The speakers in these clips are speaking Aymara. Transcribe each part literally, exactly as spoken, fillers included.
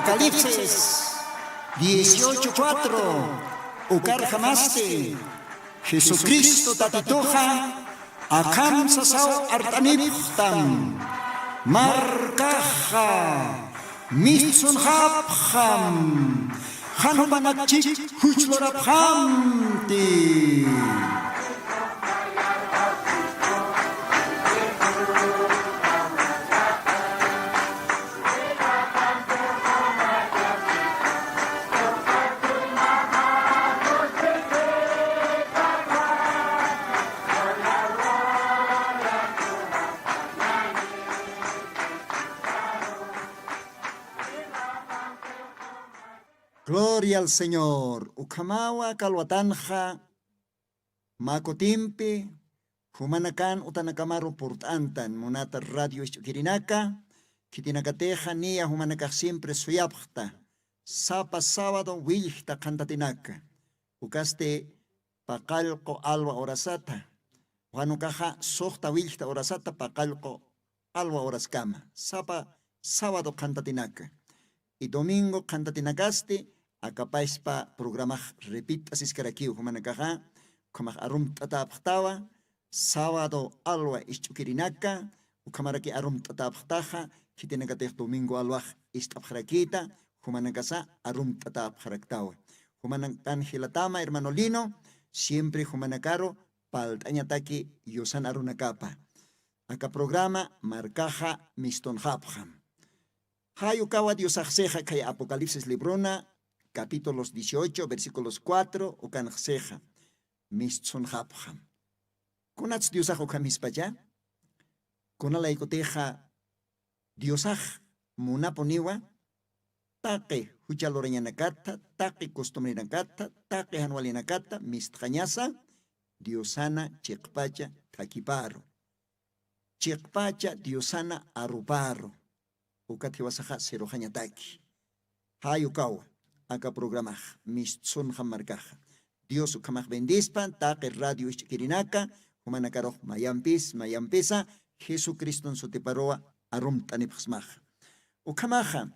Apocalipsis dieciocho cuatro, ukarjamasti, Jesucristo Tatituxa akham sasaw art'anipxtam, markaxa mistsunxapxam, jan jupanakchik juchlurapxamti. Gloria al Señor. Ukhamawa kalwatanxa, mä kutimpi jumanakan utanakamaru purt'antan munata radio isch'ukirinaka, khitinakatixa niya jumanakax siempre suyapxta, sapa sábado willjta qhantatinaka, ukasti paqallqu alwa urasata, wanukaxa suxta willjta urasata paqallqu alwa uraskama, sapa sábado qhantatinaka. Y domingo qhantatinakasti, akapaspa programax repitasiskarakiw jumanakaxa, ukhamax arumt'atäpxtawa, sábado alwa isch'ukirinaka, ukhamaraki arumt'atäpxtaxa, khitinakatix domingo alwax ist'apxarakïta, jumanakasa arumt'atäpxaraktawa. Jumanakan jilatama, hermano Lino, siempre jumanakaru palt'añataki yusan arunakapa. Aka programa markaxa mistunxapxam. Jay ukawa Diosax sixa khaya Apocalipsis librona, capítulos dieciocho, versículos cuatro, ukanx sixa, mistsunxapxam. Kunats Diosax ukham jispacha? Kunalaykutixa Diosax munapuniwa taqi jucha lurañanakata, taqi costumbrenakata, taqi jan walinakata mistxañasa, Diosana chiqpacha thakhiparu, chiqpacha Diosana aruparu, ukat jiwasaxa siruxañataki. Jay ukawa aka programax, mistsunxam markaxa. Dios ukhamax bendispa, taqi radio isch'kirinaka, jumanakarux mayampis, mayampisa, Jesucriston sutiparuwa arumt'anipxsmaxa. Ukhamaxa,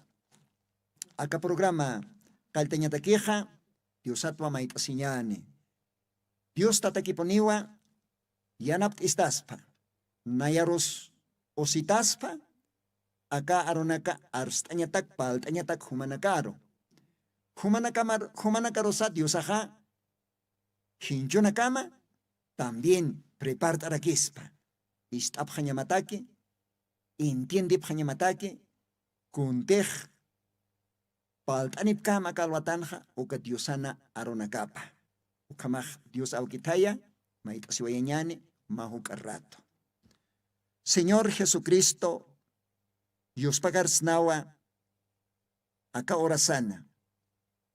aka programa qalltañatakixa, Diosatwa mayt'asiñäni. Dios Tatakipuniwa yanapt'istaspa, nayarus usitaspa, aka arunaka arst'añatak, palt'añatak jumanakaru. Jumanakamar-, jumanakarusa Diosaxa jinchunakama también prepart'arakispa. Ist'apxañamataki, entiendipxañamataki, kuntix palt'anipkama kalwatanxa uka Diosana arunakapa. Ukhamax Dios awkithaya, mayt'asiwayañäni mä juk'a rato. Señor Jesucristo, yuspagarsnawa aka urasana.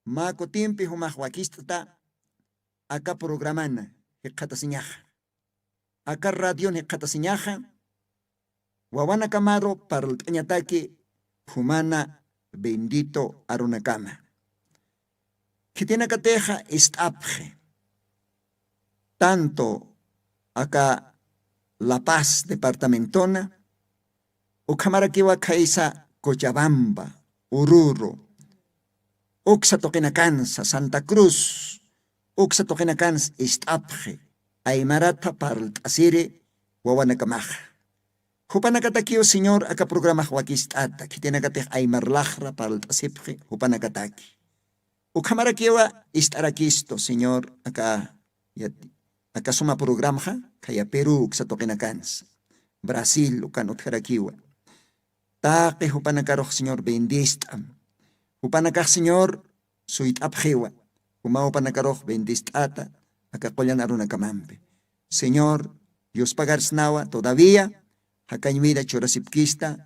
Mä kutimpi jumax wakist'ta aka programana jikxatasiñaxa. Aka radion jikxatasiñaxa, wawanakamaru parlt'añataki jumana bendito arunakama. Khitinakatixa ist'apxi, tanto aka La Paz departamentona, ukhamarakiwa khaysa Cochabamba, Oruro, uksa tuqinakansa, Santa Cruz, uksa tuqinakansa ist'apxi, aymaratha parlt'asiri wawanakamaxa. Jupanakatakiw, Señor, aka programax wakist'ata, khitinakatix aymar laxra parlt'asipxi jupanakataki. Ukhamarakiwa ist'arakistu, Señor, aka yat-, aka suma programxa, khaya Perú uksa tuqinakansa, Brasil ukan utjarakiwa. Taqi jupanakarux, Señor, bendist'am. Jupanakax, Señor, suyt'apxiwa. Juma jupanakarux bendist'ata aka qullan arunakamampi. Señor, yuspagarsnawa todavía jakañ vida churasipkista,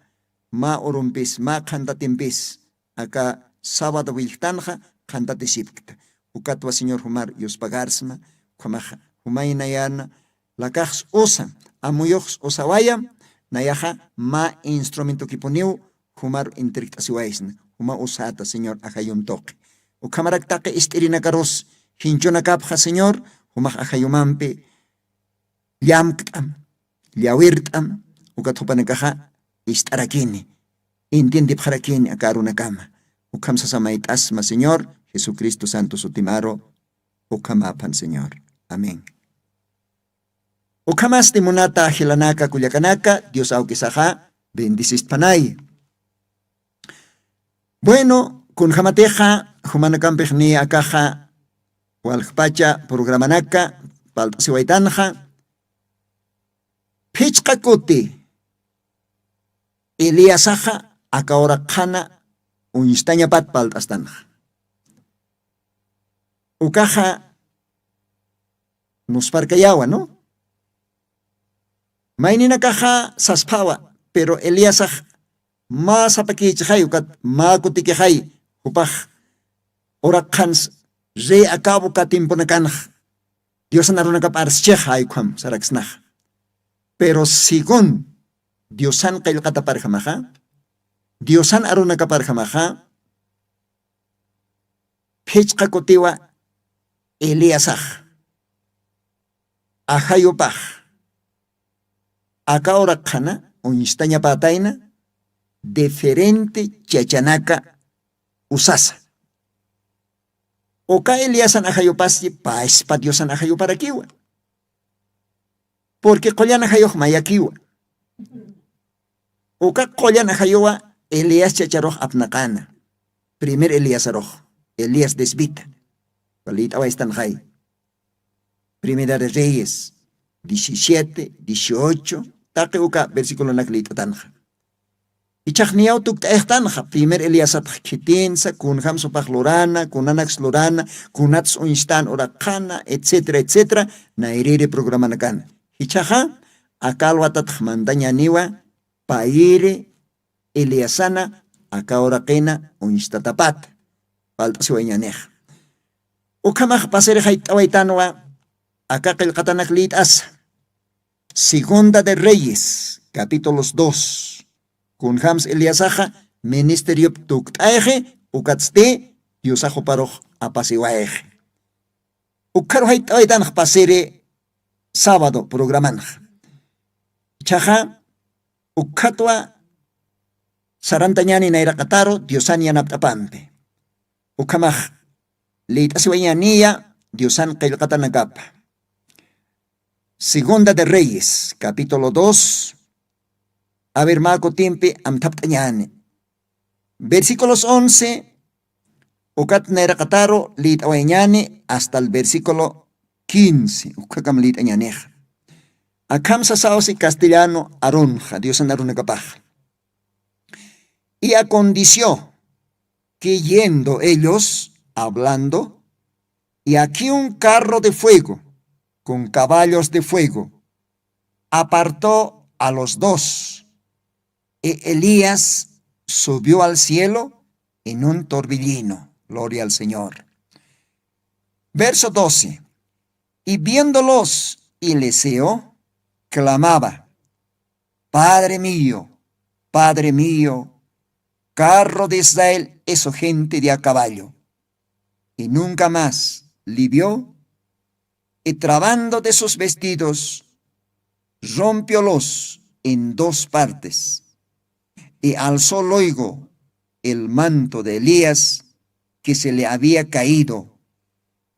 mä urumpis, mä qhantatimpis, aka sábado willktanxa qhantatisipkta. Ukatwa Señor jumar yuspagarsma, ukhamaxa jumaynayana, lakaxs usa, amuyuxs usawayam, nayaxa mä instrumentokipuniw jumar intirkt'asiwaysna, juma usata, Señor, ajayum tuqi. Ukhamarak taqi ist'irinakarus jinchunakapxa, Señor, jumax ajayumampi llamkt'am, llawirt'am, ukat jupanakaxa ist'arakini, entiendipxarakini aka arunakama. Ukham sasa mayt'asma señor jesucristo santo sutimaru. Ukhamaphan señor. Amén. Ukhamasti munata jilanaka kullakanaka dios awkisaxa bendisistpanay. Bueno, kunjamatixa jumanakampix ni akaxa walkpacha programanaka palt'asiwaytanxa. Phichqa kuti eliasaxa akawraqxana uñstañapat palt'astanxa. Ukaxa nusparkayawa no? Mayninakaxa sasphawa pero eliasax mä sapakichixay ukat mä kutikixay jupax uraqxans rey acabu katimpunakanx diosan arunakap arschix aykham saraksnax. Pero según diosan qillqataparjamaxa diosan arunakaparjamaxa phichqa kutiwa eliasax ajayupax aka uraqxana uñstañapatayna diferente chachanaka usasa. Uka eliasan ajayupaschi payspa diosan ajayuparakiwa. Purqui qullan ajayux mayakiwa. Uka qullan ajayuwa elias chacharux apnaqana primer eliasarux elías desvita. Walit'awaystan jay primera de reyes diecisiete dieciocho taqi uka versiculonak lit'atanxa. Ichaxniyaw tukt'ayxtanxa primer eliasatx khitinsa kunjam supax lurana kunanaks lurana kunats uñstan uraqxana etcetera etcetera. Nayriri programanakan jichaxa akalwatatx mantañaniwa payiri eliasana aka uraqina uñstatapata. Palt'asiwañanix ukhamax pasirixayt'awaytanwa aka qillqatanak lït'asa. Segunda de reyes capítulos dos. Kunjams eliasaxa ministeriop tukt'ayxi ukatsti diosax uparux apasiwayxi. Ukkharu jayt'awaytanx pasiri sábado programanxa. Ichaxa ukkhatwa sarantañani nayraqataru diosan yanapt'apampi. Ukhamax lït'asiwañaniya diosan qillqatanakapa. Segunda de reyes capítulo dos. Aver mä kutimpi amthapt'añani versículos once. Ukat nayraqataru lït'awayañani hasta el versículo quince ukhakam lït'añanixa. Akham sasawsi castellano arunxa diosan arunakapaxa. Y acondició que yendo ellos hablando y aquí un carro de fuego con caballos de fuego apartó a los dos. Y elías subió al cielo en un torbellino. Gloria al señor. Verso doce. Y viéndolos eliseo clamaba, padre mío, padre mío, carro de israel eso gente de a caballo. Y nunca más le vio. Y trabando de sus vestidos rompiólos en dos partes. Y alzó luego el manto de elías que se le había caído.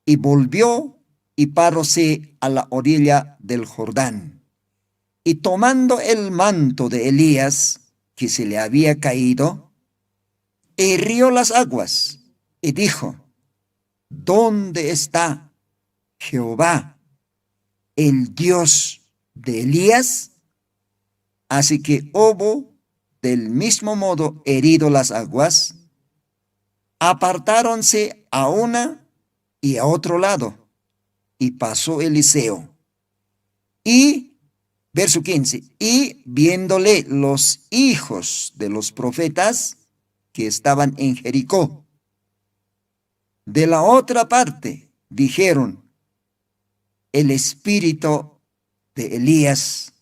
Y volvió y paróse a la orilla del jordán. Y tomando el manto de elías que se le había caído, hirió las aguas y dijo, dónde está jehová, el dios de elías? Así que hubo del mismo modo herido las aguas, apartáronse a una y a otro lado. Y pasó eliseo. Y verso quince, y viéndole los hijos de los profetas que estaban en jericó, de la otra parte dijeron, el espíritu de elías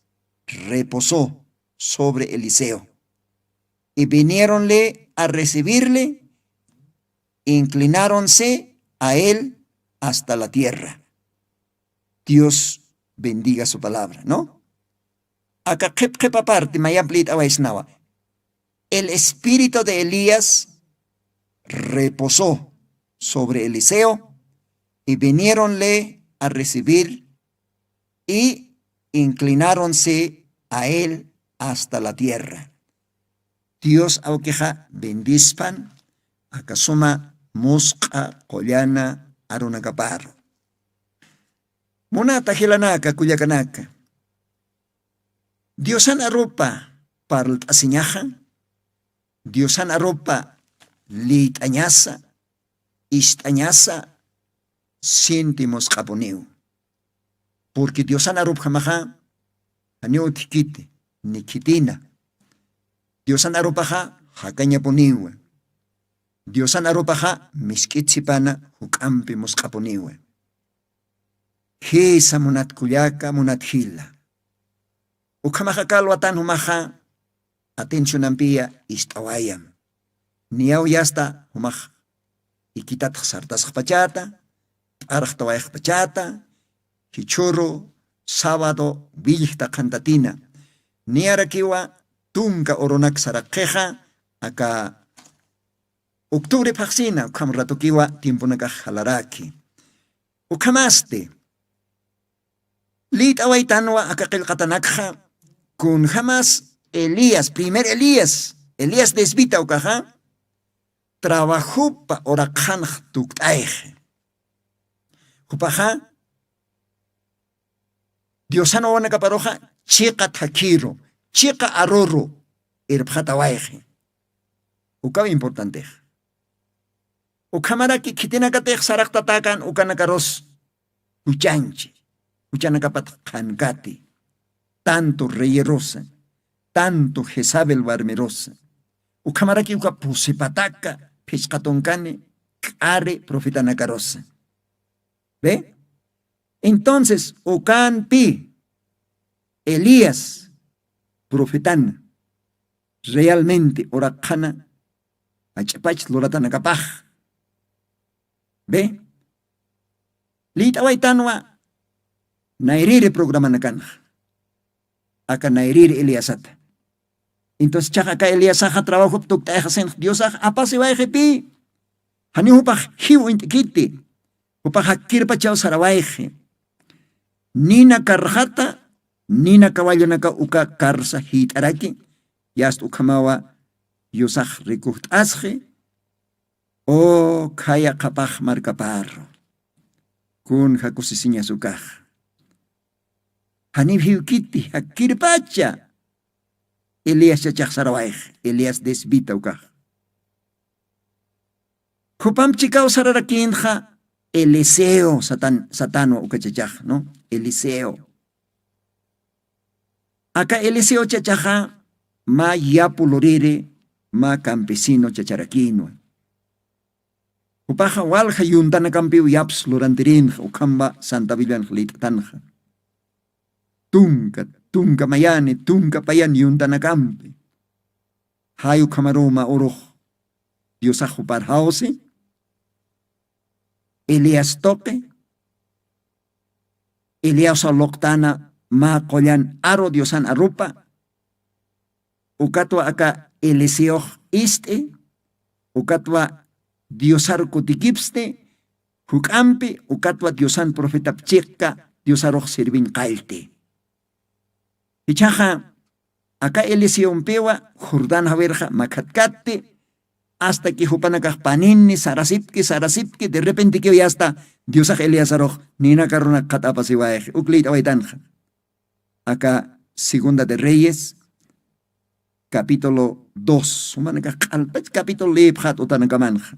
reposó sobre eliseo. Y viniéronle a recibirle, inclináronse a él hasta la tierra. Dios bendiga su palabra no? Aka qhipqhipa parti mayamplït'awaysnawa. El espíritu de elías reposó sobre Eliseo, y viniéronle a recibir, y inclináronse a él hasta la tierra. Dios awkixa bendispan aka suma musq'a qullana arunakaparu. Munata jilanaka, kullakanaka, Diosan arupa parlt'asiñaxa, Diosan arupa liyt'añasa, ist'añasa sinti musq'apuniw. Porque Diosan arupjamaxa janiw utjkiti ni khitina. Diosan arupaxa jakañapuniwa. Diosan arupaxa misk'itsipana juk'ampi musq'apuniwa. Jisa munat kullaka, munat jila, ukhamaxa kalwatan jumaxa atencionampiya ist'awayam. Niyaw yasta jumax ikitatx sartasxpachata, p'arxtawayxpachata, jichhuru sábado willjta qhantatina. Niyarakiwa tunka urunak saraqxixa aka octubre phaqsina ukham ratukiwa tiemponakax jalaraki. Ukhamasti liyt'awaytanwa aka qillqatanakxa kunjamas Elías, primer Elías, Elías desvita ukaxa trabajopa uraqxanx tukt'ayxi. Jupaxa Diosan wawanakaparuxa chiqa thakhiru, chiqa aruru irpxatawayxi. Ukaw importantex. Ukhamaraki khitinakatix saraqtatakan ukanakarus juchanchi, juchanakapat qhankati, tanto reyerusa, tanto Jezabel warmirusa. Ukhamaraki uka pusipataka phichqatunkani k'ari profetanakarusa. ¿Ve? Entonces ukanpi Elías profetana realmente uraqxana jach'pach luratanakapax. ¿Ve? Liyt'awaytanwa nayriri programanakanxa, aka nayriri Eliasata. Entonces chaqa aka Eliasaxa trabajop tukt'ayxasinx Diosax apasiwayxipi. Janiw jupax jiw uñt'kiti, jupax jakkirpachaw sarawayxi. Nina karxata, nina kawallunaka uka karsa jiyt'araki. Yast ukhamawa yusax rikuxt'asxi. O khaya qhapax markaparu, kunja kusisiñas ukax. Janiw jiwkiti jakkirpacha Elias chachax sarawayx, Elias desvita ukax. Jupam chikaw sararakinxa Eliseo satan satanwa uka chachax, ¿no? Eliseo. Aka Eliseo chachaxa mä yapu luriri mä campesino chacharakinwa. Jupaxa walja yuntanakampiw yaps lurantirinxa ukhamba santa villanx lit'tanxa. Tunka tunka mayani tunka payan yuntanakampi. Jay ukhamaruma urux diosax jupar jawsi. Elías tuqi, Eliasa luqtana mä qullan aru diosan arupa. Ukatwa aka Eliseox ist'i, ukatwa diosaru kutikipsti juk'ampi, ukatwa diosan profetap chikka diosarux sirviñ qallti. Ichaxa aka Eliseompiwa Jordán jawirxa makhatkatti, asta ki jupanakax paninni sarasipki sarasipki derrepentikiw yasta diosax Eliasarux ninaka runak qhat'apasiwayxi uk liyt'awaytanxa. Aka segunda de reyes capítulo dos jumanakax q'alpach capítulo liyipxat utanakamanxa.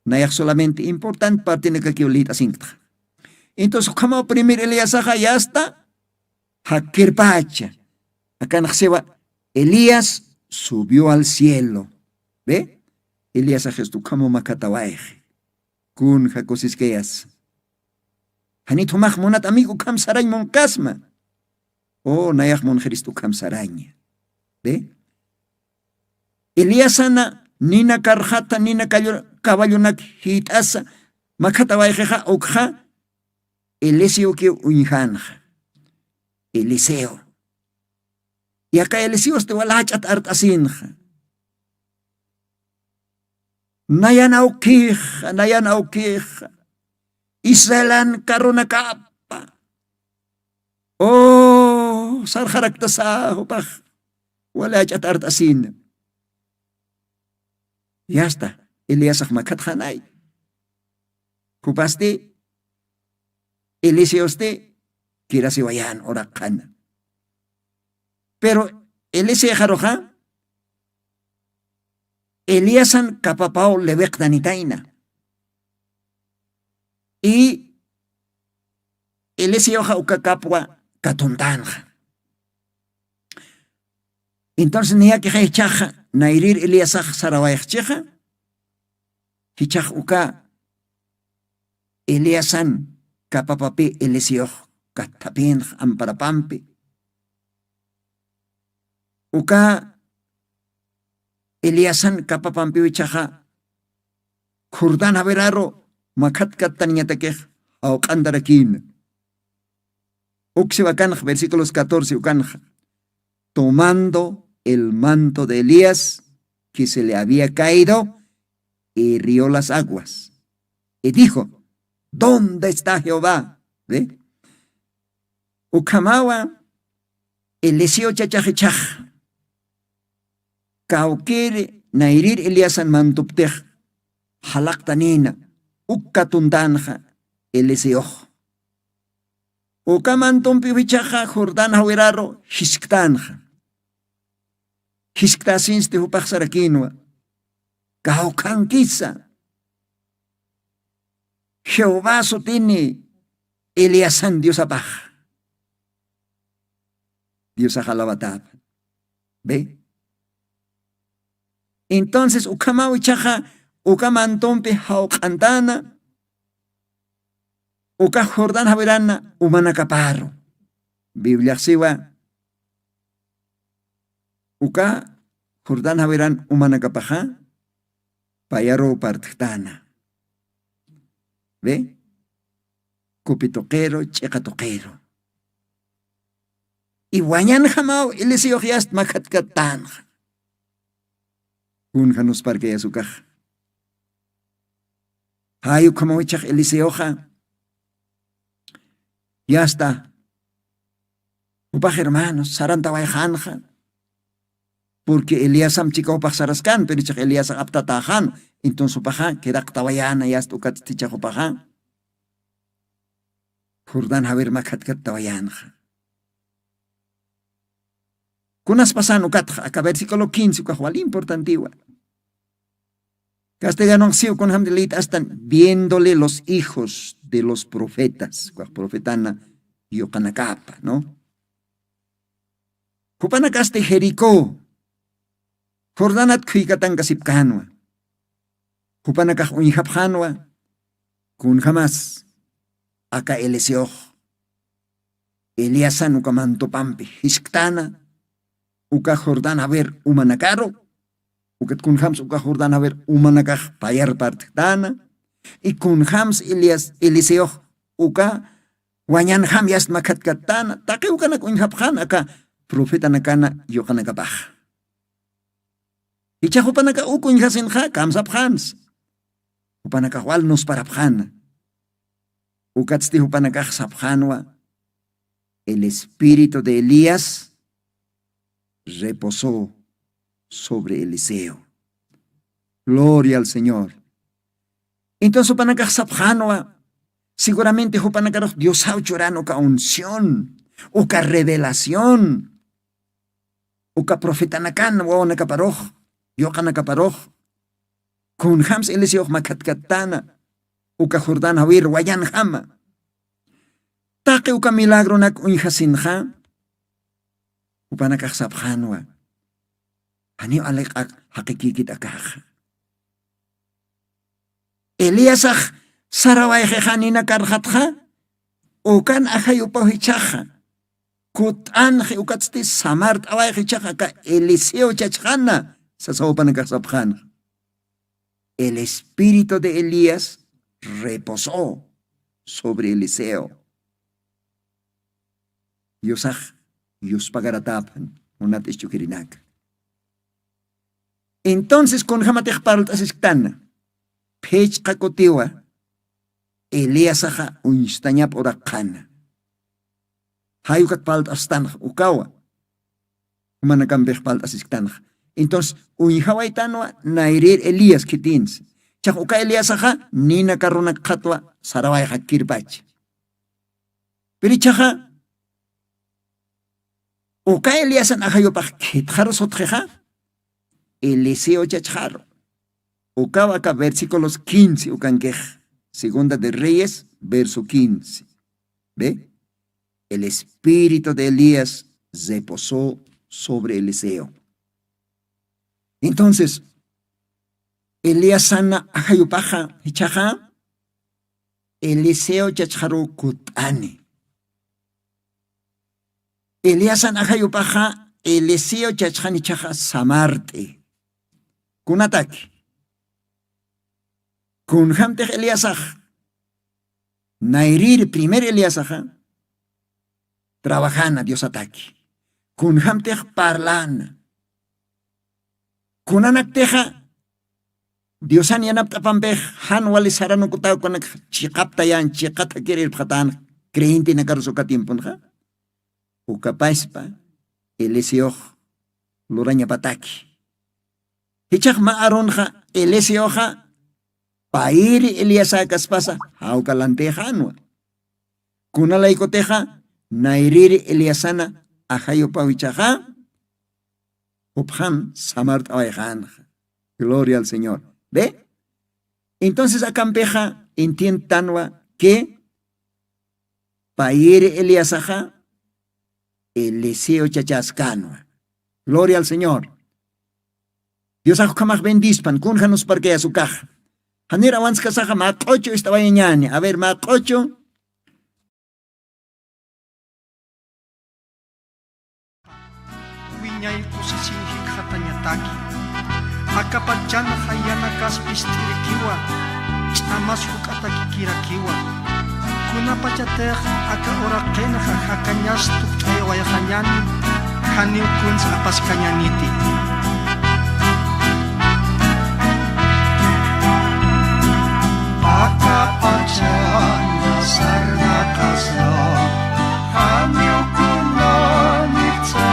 Nayax solamente importante partinakakiw liyt'asinktxa. Entonces ukhamaw primer Eliasaxa yasta jakkirpacha. Akanxsiwa Elías subió al cielo. Ve, Eliasax istu ukhamaw makhatawayxi. Kun jakusiskayas? Janit jumax munat amigo ukham sarañ munkasma. O nayax munxirist ukham saraña. Ve, Eliasana nina karxata nina caballonak jiyt'asa makhatawayxixa ukxa Eliseokiw uñjanxa. Eliseo. Yaka Eliseosti walach'at art'asinxa. Nayan awkix, nayan awkix, israelan karunakapa, o sarxaraktasa jupax wali ach'at art'asina. Yasta, eliasax makhatxanay. Jupasti eliseosti kirasiwayan uraqxana. Pero elisexaruxa eliasan kapapaw lewiqtanitayna. Y eliseoxa uka kapwa katuntanxa. Entonces niyakixa jichhaxa nayrir eliasax sarawayxchixa, jichhax uka eliasan kapapapi eliseox kathapinx amparapampi. Uka eliasan kapapampiw jichhaxa jordán jawiraru makhatkattaniñatakix jawq'antarakïna. Uksiwa kanxa versículos catorce ukanxa, tomando el manto de elías que se le había caído, hirió las aguas y dijo, ¿dónde está jehová? ¿Ve? Ukhamawa eliseo chachax jichhax kawkir nayrir eliasan mantuptix jalaqtanïna. Uk katuntanxa eliseox uka mantumpiw jichhaxa jordán jawiraru jisktanxa. Jisktasinsti jupaxsarakïnwa, kawkhankisa jehová sutini eliasan diosapax. Diosax alawatapa. Ve, entonces ukhamaw ichaxa uka mantumpi jawq'antana uka jordán jawirana umanakaparu. Bibliaxsiwa uka jordán jawiran umanakapaxa payaruw partjtana. Ve, kupi tuqiru ch'iqa tuqiru. Y wañanjamaw eliseox yast makhatkattanxa. Kunjanusparkayas ukaxa? Jay ukhamaw ichax eliseoxa yasta jupax hermanos sarantawayxanxa. Porque eliasam chika jupax saraskan pero ichax eliasax aptatäxan. Entonces jupaxa quedaqtawayana yasta ukatstichax jupaxa jordán jawir makhatkattawayanxa. Kunaspasan ukatxa aka versículo quince ukax wali importantiwa. Castellanonxsiw kunjamti liyt'astan viéndole los hijos de los profetas ukax profetana yuqanakapa no. Jupanakasti jericó jordanat khuykatanka sipkänwa. Jupanakax uñjapxänwa kunjamas aka eliseox eliasan uka mantupampi jisktana uka jordán javer umanakaru. Ukat kunjams uka jordán javer umanakax payar partjtana. Y kunjams elias eliseox uka wañanjam yast makhatkattana taqi ukanak uñjapxan aka profetanakana yuqanakapax. Icha jupanakax uk uñjasinxa kamsapxansa. Jupanakax wal nusparapxana. Ukatsti jupanakax sapxanwa el espíritu de elías reposó sobre eliseo. Gloria al señor. Entonces jupanakax sapxanwa seguramente jupanakarux diosaw churan uka unción uka revelación uka profetanakan wawanakaparux yuqanakaparux kunjams eliseox makhatkattana uka jordán jawir wayanjama. Taqi uka milagronak uñjasinxa jupanakax sapxänwa janiw aliq'ak jaqikïkit akaxa. Eliasax sarawayxixanina karxatxa ukan ajayupaw jichhaxa kut'anxi ukatsti samart'awayxi jichhaxa aka eliseo chachxana. Sasaw jupanakax sapxänxa el espíritu de elías reposó sobre eliseo. Yusax yuspagaratapxan munat isch'ukirinaka. Entonces kunjamatix parlt'asisktana Phichqa kutiwa Eliasaxa uñstañap uraqxana. Jayukat palt'astanxa ukawa. Jumanakampix palt'asisktanxa. Entonces uñjawaytanwa nayrir Elías khitinsi. Chax uka Eliasaxa nina karunakxatwa sarawayxakirpacha. Pirichaxa uka Eliasan ajayupax khitxaru sutxixa Eliseo chachxaru. Ukaw aka versículos quince ukankix, segunda de Reyes verso quince. ¿Ve? El espíritu de Elías reposó sobre Eliseo. Entonces Eliasana ajayupaxa jichhaxa Eliseo chachxaru kut'ani. Eliasan ajayupaxa Eliseo chachxanichaxa samart'i. Kunataki kunjamtix Eliasax nayriri primer Eliasaxa trabajana Diosataki. Kunjamtix parlana kunanaktixa Diosan yanapt'apampix jan wali saranukutaw kunak chiqaptayan chiqat'akir irpxatan creyentenakarusuka tiemponxa. Ukapaspa Eliseox lurañapataki. Jichhax mä arunxa Eliseoxa payri Eliasäkaspasa jawkalantixanwa. Kunalaykutixa nayriri Eliasana ajayupawichaxa jupxam samart'awayxanxa. Gloria al Señor. ¿Ve? Entonces akampixa entientanwa que payiri Eliasaxa Eliseo chachaskanwa. Gloria al Señor. Diosax ukhamax bendispan kunjanusparkayasukax. Janir awanskasaxa mä q'ochu ist'awayañani a ver mä q'ochu. Wiñay kusisiñ jikxatañataki. Akapachanxa yanakaspist'irikiwa ch'amas juk'atakikirakiwa. Kunapachatix aka uraqinxa jakañas tukt'aywayxañani janiw kuns apaskañaniti. Akapachan sarnaqasa janiw kunanitsa.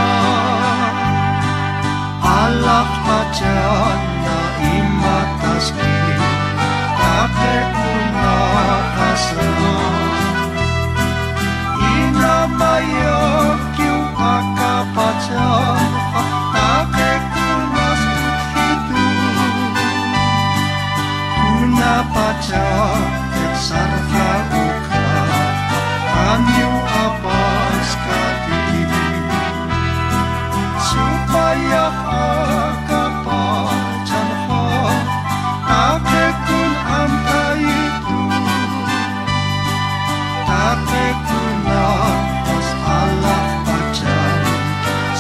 Alaxpachana imataski taqikunaqasa. Inamayakiw akapachanxa taqikunas utjitu. Kunapachatix sarxa ukxa janiw apaskati. Supayax akapachanxa taqikun amtayitu. Taqikunapas alaxpachan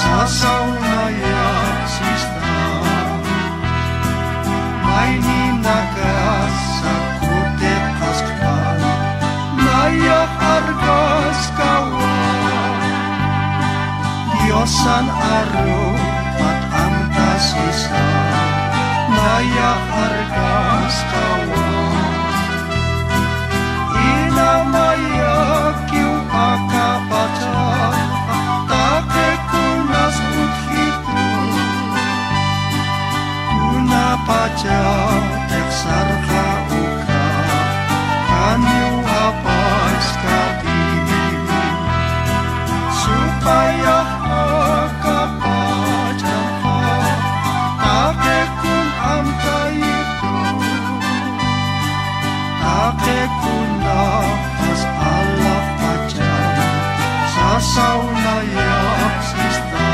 sasawnayasista. Mayninakasa kutiqaskpan nayax arkaskawa. Diosan arupat amtasisa nayax arkaskawa. Inamayakiw akapachanxa taqikunas utjitu. Kunapachatix sarxa ukxa janiw apaskati. Supayax akapachanxa taqikun amtayitu. Taqikunapas alaxpachan sasawnayapsista.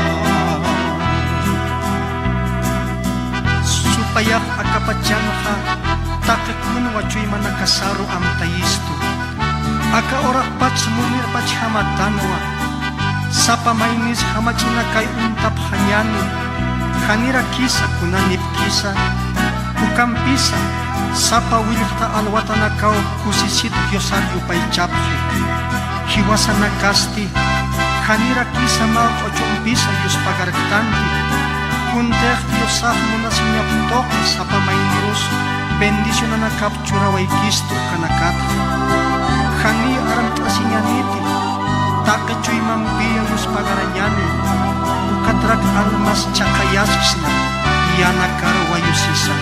Supayax akapachanxa taqi kunwa chuymanakasaru amtayistu. Aka uraqpachs munirpachjamatanwa. Sapa maynis jamach'inakay untapxañani. Janirakisa kunanipkisa. Ukampisa sapa willxta alwatanakaw kusisit Diosar yupaychapxi. Jiwasanakasti janirakisa mä q'uchumpisa yuspagarktanti. Kuntix Diosax munasiñap tuqi sapa maynirus Bendicionanakap churawaykistu ukanakatxa. Janiy armt'asiñäniti, taqi chuymampiya yuspagarañäni, ukatrak almas chhaqhayasksna, yanakar wayusisa.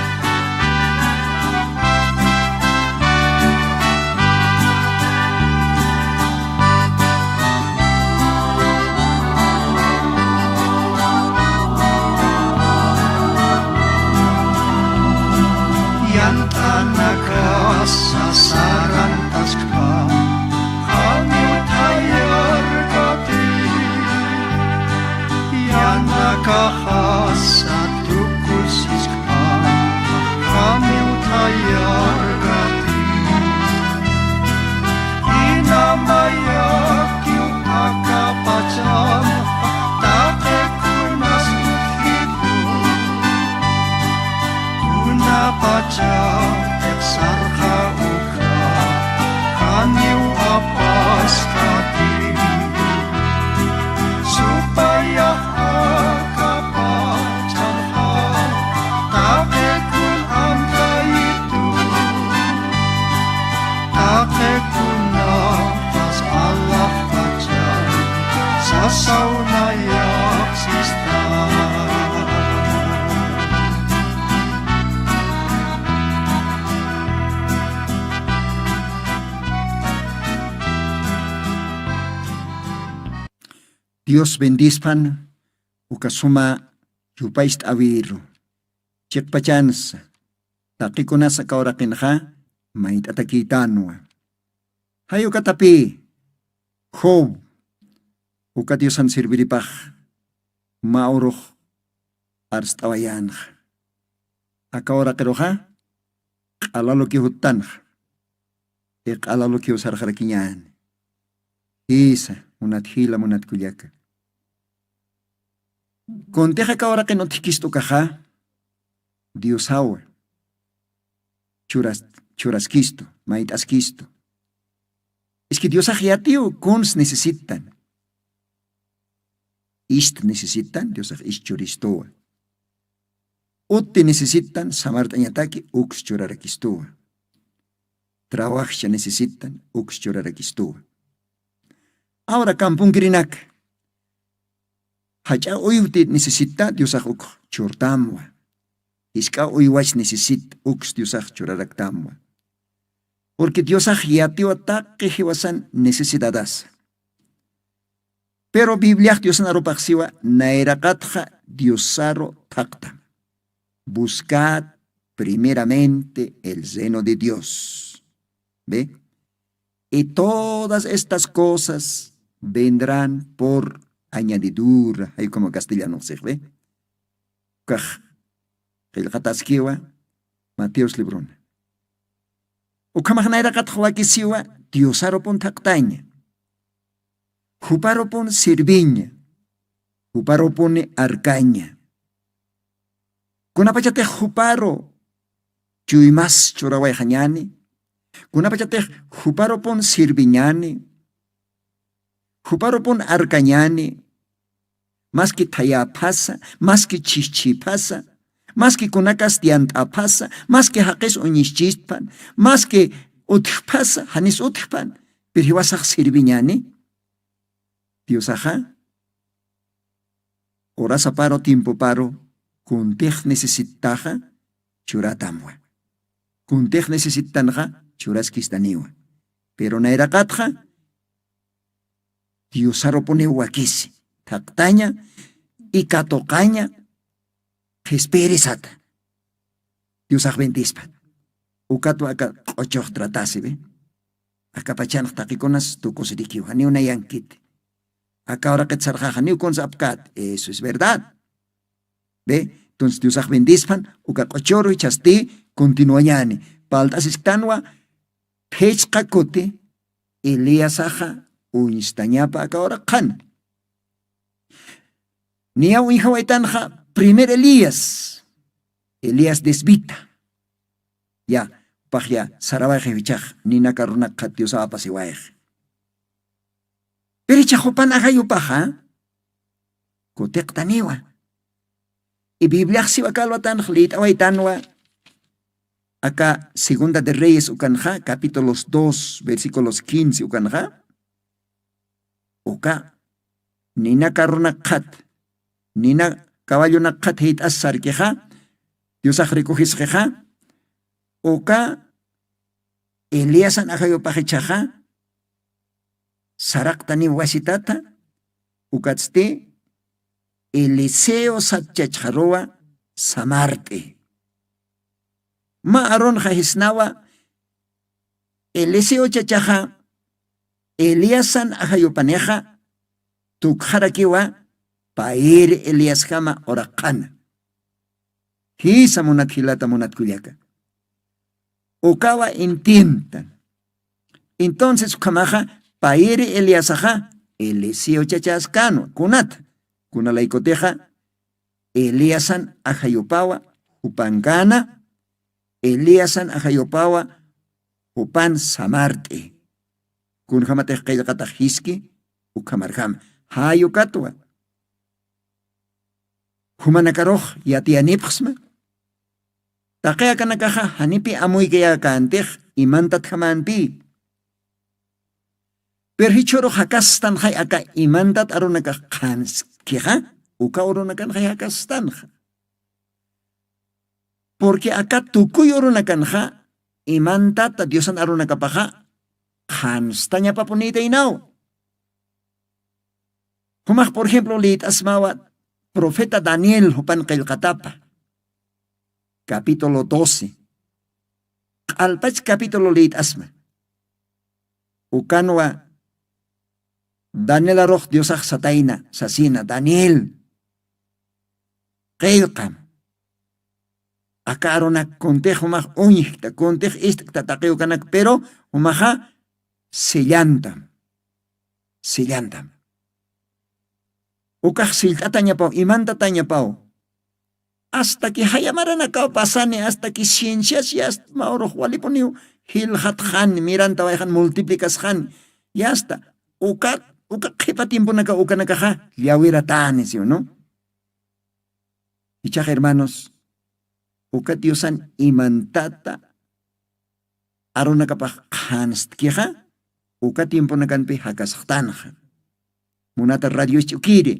Yant'anakasa sarantaskpa, janiw thayarkati. Yanakaxasa tukusiskpa, janiw thayarkati. Inamayakiw akapachanxa, taqi kunas utjitu. Kunapachatix sarxa ukxa, janiw apaskati. Supayax akapachanxa, taqi kun amtayitu. Taqi kunapas alaxpachan, sasaw nayax sista. Dios bendispan uka suma yupayst'awiru. Chiqpachansa, taqikunas aka uraqinxa mayt'atakïtanwa. Jay ukatapï, Job, uka Diosan sirviripax mä urux arst'awayänxa. Aka uraqiruxa q'alalukiw juttanxa. Q'alalukiw sarxarakiñäni. Jisa, munat jila, munat kullaka. Kuntix aka uraqin utjkistu ukaxa, Diosawa churas-, churaskistu, mayt'askistu. Es que Diosax yatiw kuns necesitan. Ist necesitan, Diosax ist churistuwa. Uti necesitan, samart'añataki uks churarakistuwa. Trabajcha necesitan, uks churarakistuwa. Ahora, kampunkirinaka, jach'a uywti necesita, Diosax uk churtamwa. Jisk'a uywach necesita, uks Diosax churaraktamwa. Porque Diosax yatiwa taqi jiwasan necesidadasa. Pero Bibliax Diosan arupax siwa, nayraqatxa Diosaru thaqtam. Buscad primeramente el reino de Dios. ¿Ve? Y todas estas cosas vendrán por añadidura. Jay como castellano six, ¿ve? Ukax qillqataskiwa Mateos librona. Ukhamax nayraqatxa wakisiwa, Diosarupun thaqtaña. Juparupun sirviña. Juparupuni arkaña. Kunapachatix juparu chuymas churawayxañäni, kunapachatix juparupun sirviñäni, juparupun arkañäni, maski thayäphasa, maski chhijchhïphasa, maski kunakas yant'äphasa, maski jaqis uñischistpan, maski utjphasa, janis utjpan, pero jiwasax sirviñäni. Diosaxa, horasaparu, tiempoparu, kuntix necesitaxa churatamwa. Kuntix necesitanxa churaskistaniwa. Pero nayraqatxa, Diosarupuniw wakisi, thaqtaña, y katuqaña, qhispiyirisata. Diosax bendispan. Ukatwa aka q'uchux tratasi, ¿ve? Akapachanx taqikunas tukusirikiw, janiw nayankiti. Aka uraqit sarxaxa, janiw kuns apkät. Eso es verdad. ¿Ve? Entonces, Diosax bendispan, uka q'uchuru jichhasti continuañäni. Palt'asisktanwa, phichqa kuti Eliasaxa uñstañapa aka uraq qhana. Niya uñjawaytanxa primer Elías, Elías desvita. Ya, jupax ya sarawayxi jichhax, ninaka runakxa Diosaw apasiwayxi. Pero jichhax jupan ajayupaxa, kutiqtaniwa. Y Bibliax siwa kalwatanx liyt'awaytanwa, Aka segunda de reyes ukanxa capítulos dos versículos quince ukanxa, uka nina carrunakxat, nina caballonakxat jit'as sarkixa, diosax rikuxisqixa, uka eliasan ajayupaxichaxa saraqtaniw wasitata. Ukatsti eliseo satchachxaruwa samart'i. Ma aronxa jisnawa eliseo chachaxa eliasan ajayupanixa tukxarakiwa payir eliasjama uraqxana. Jisa munat jilata munat kullaka, ukawa intintan. Entonces ukhamaxa payiri eliasaxa eliseo chachaskanwa kunata, kunalaykutixa eliasan ajayupawa jupankana, eliasan ajayupawa jupan samart'i. Kunjamatix qillqatax jiski ukhamarjama jayukatwa jumanakarux yatiyanipxsma. Taqi akanakaxa janipi amuykayäkäntix imantatjamäntï. Pero jichhürux jakastanxay aka imantat arunakax qhanskixa, uka urunakanxay jakastanxa. Purqui aka tukuy urunakanxa imantata diosan arunakapaxa qhanstañapapunïtaynaw. Jumax por ejemplo lït'asmawa profeta daniel jupan qillqatapa capítulo doce, q'alpach capítulo lït'asma. Ukanwa danielarux diosax satayna sasina daniel, qillqam aka arunak kuntix jumax uñjkta kuntix ist'kta taqiwkanak pero jumaxa sillantam. Sillantam. Ukax sillt'atañapaw imantatañapaw. Astaki jayamaranakaw pasani astaki ciencias yasta mawrux walipuniw jiljatxani mirantawayxan multiplicasxani. Yasta uka uka qhipa tiemponakaw ukanakaxa llawiratani siw no? Ichax hermanos, uka diosan imantata arunakapax qhanstkixa uka tiemponakanpi jakasaxtanxa. Munata radio isch'ukiri,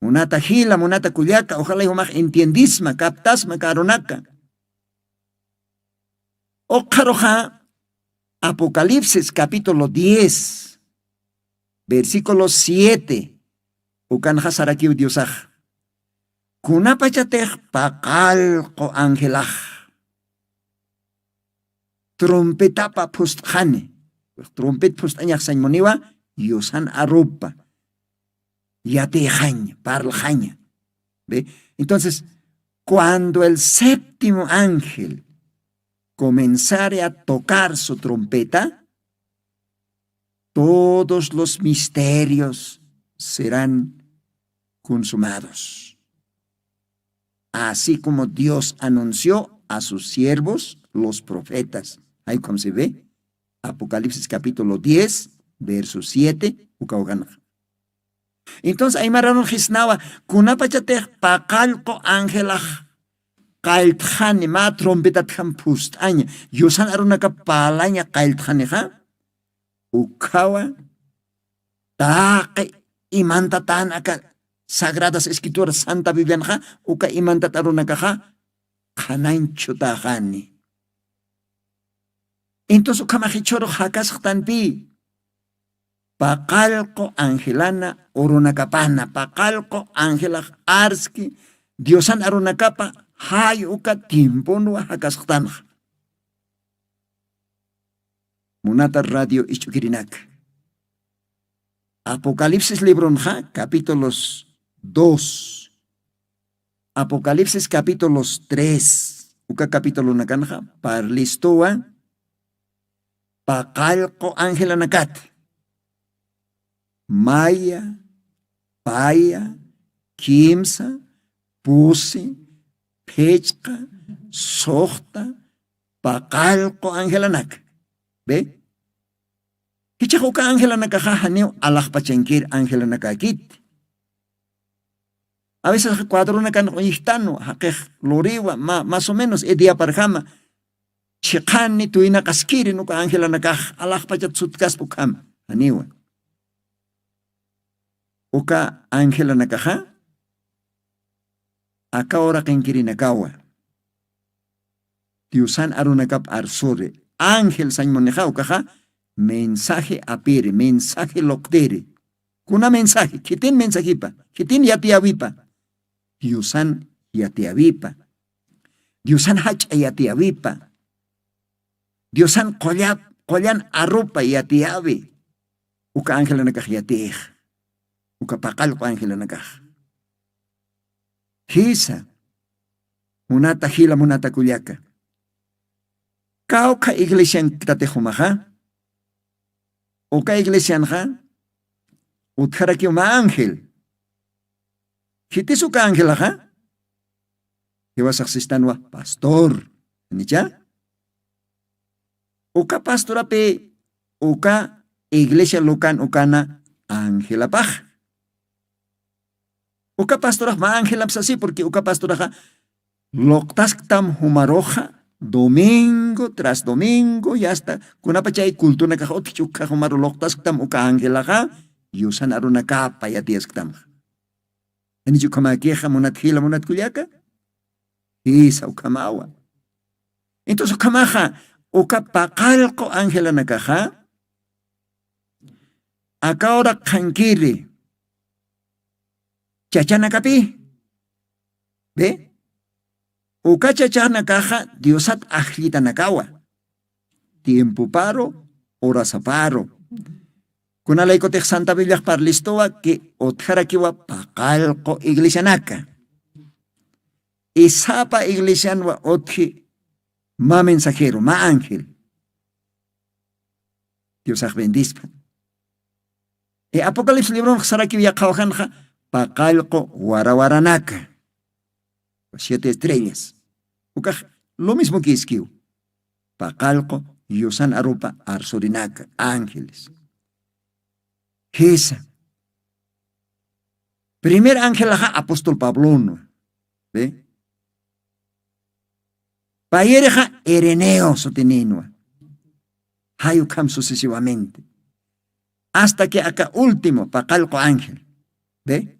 munata jila munata kullaka ujalay jumax entiendisma captasma ka arunaka. Uqharuxa apocalipsis capítulo diez versículo siete, ukanxa sarakiw diosax kunapachatix paqallqu angelax trompetapa phust'xani. Trompet phust'añaxsañ muniwa yusan arupa yatixaña parlxaña. Entonces cuando el séptimo ángel comenzare a tocar su trompeta, todos los misterios serán consumados, así como dios anunció a sus siervos los profetas. Ahí como se ve apocalipsis capítulo diez verso siete ukawkanax. Entonces aymararun jisnawa kunapachatix paqallqu angelax qalltxani mä trompetatjam phust'aña yusan arunaka parlaña qalltxanixa, ukhawa taqi imantatän aka sagradas escrituras santa biblianxa uka imantat arunakaxa qhanañ chhutaxani. Entonces ukhamax jichhürux jakasxtanpï paqallqu angelana urunakapana paqallqu angelax arski diosan arunakapa jay uka tiemponwa jakasxtanxa. Munata radio isch'ukirinaka apocalipsis libronxa capítulos dos, apocalipsis capítulos tres uka capitulonakanxa parlistuwa paqallqu angelanakat maya, paya, kimsa, pusi, phichqa, suxta, paqallqu angelanaka. Be jichax uka angelanakaxa janiw alaxpachankir angelanakakit. A veces cuadronakan uñjtanwa jaqix luriwa mas o menos idiaparjama chiqani tuynaqaskirin uka angelanakax alaxpachat sutkaspa ukhama. Janiwa. Uka angelanakaxa aka uraqinkirinakawa diosan arunakap arsuri. Ángel sañmunixa ukaxa mensaje apiri mensaje luqtiri. Kuna mensaje khitin mensajipa khitin yatiyawipa? Diosan yatiyawipa. Diosan jach'a yatiyawipa. Diosan qullap qullan arupa yatiyawi. Uka angelanakax yatix uka paqallq'u angelanakax. Jisa munata jila munata kullaka. Kawkha iglesian tatixumaxa uka iglesianxa utjarakiw mä ángel. Khitis uka angelaxa? Jiwasaxsistanwa pastor nicha. Uka pastorapi uka iglesia lukan ukana angelapax. Uka pastorax mä angelapsasi purqui uka pastoraxa luqtasktam jumaruxa domingo tras domingo yasta kunapachay cultunakax utjich ukxa jumaru luqtasktam uka angelaxa yusan arunakapa yatiyasktamxa. Janichu ukhamakixa munat jila munat kullaka? Jisa ukhamawa. Entonces ukhamaxa uka paqallqu angelanakaxa aka uraq qhankiri chachanakapi be uka chachanakaxa diosat ajllitanakawa tiempoparu urasaparu. Kunalaykutix santa bibliax parlistuwa ki utjarakiwa paqallqu iglesianaka. Isapa iglesianwa utji mä mensajero mä ángel. Diosax bendispa. Apocalipsis libronxa sarakiw yaqhawajanxa paqallqu warawaranaka siete estrellas. Ukax lo mismo kiskiw paqallqu yusan arupa arsurinaka ángeles. Jisa primer angelaxa apóstol pablonwa. Be payirixa ireneo sutininwa. Jay ukham sucesivamente hasta que aka último paqallqu ángel. Be